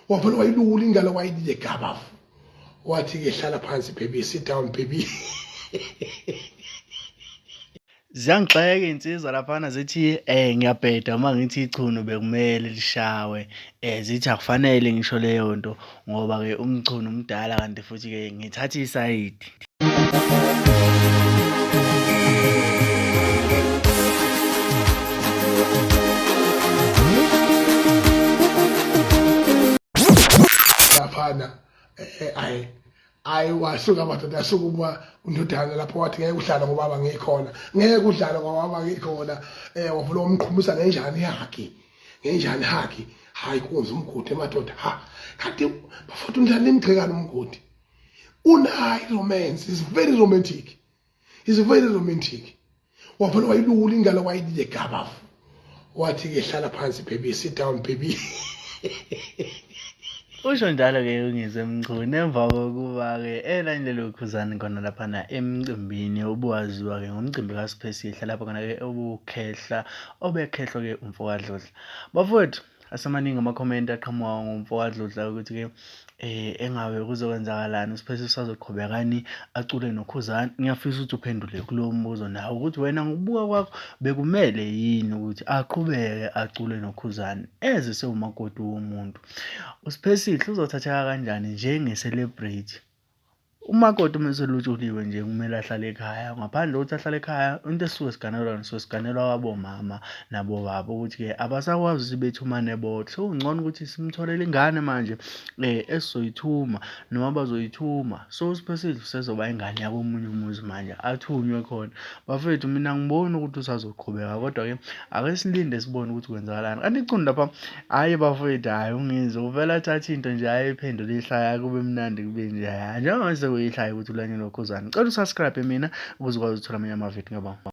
Wavele wayilula ingalo wayidile gabafu. Wathi ke hlala phansi baby, sit down baby. Ziyangixeka iy'nsizwa laphana zithi ngiyabheda uma ngithi ichunu bekumele lishawe. Zithi akufanele ngisho leyo nto ngoba-ke uMchunu mdala kanti futhi-ke ngithatha isayidi. Laphana ayi ayi wasuka madoda yasukuma undodana lapho wathi ngeke uhlale ngoba baba ngikhona ngeke udlale ngoba baba ngikhona eh wavula umqhumisa ngenjani yakhe ngenjani haki hayi kunze umgodi emadoda ha kanti bafowethu njani nimgxekani umgodi unayi romance is very romantic is very romantic wavele wayilula ingalo wayidile gabafu wathi ke hlala phansi baby sit down baby. Usho njalo-ke uNgizwe Mchunu emva kokuba-ke elandele uKhuzani khona laphana emcimbini obuwaziwa-ke ngomcimbi kaSiphesihle lapho khona-ke obukhehla obekhehlwa-ke umfokaDludla. Bafowethu asemaningi amakhomenti aqhamuka ngomfokaDludla ukuthi-ke engabe kuzokwenzakalani uSiphesihle usazoqhubekani acule noKhuzani. Ngiyafisa ukuthi uphendule kulowo mbuzo nawe ukuthi wena ngokubuka kwakho bekumele yini ukuthi aqhubeke acule noKhuzani eze sewumakoti womuntu. USiphesihle uzothatheka kanjani njenge-celebrity? Umakoti uma eselotshuliwe nje kumele ahlale ekhaya. Ngaphandle kokuthi ahlale ekhaya, into esisuke siganelwa yona sisuke siganelwa kwabomama nabobaba ukuthi-ke abasakwazi ukuthi bethumane bodwa. Sekungcono ukuthi simtholele ingane manje esizoyithuma noma bazoyithuma. So uSiphesihle usezoba ingane yakomunye umuzi manje athunywe khona. Bafethu mina angiboni ukuthi usazoqhubeka kodwa-ke ake silinde sibone ukuthi kwenzakalani. Kanti ichunu lapha Hhayi bafowethu, hhayi ungizwe uvele athathe into nje ayiphendule ihlaya kube mnandi kube nje. Njengoba sekuyihlaya ukuthi ulanyelwa uKhuzani. Cela usubscribe mina ukuze ukwazi ukuthola amanye amavidiyo. Ngiyabonga.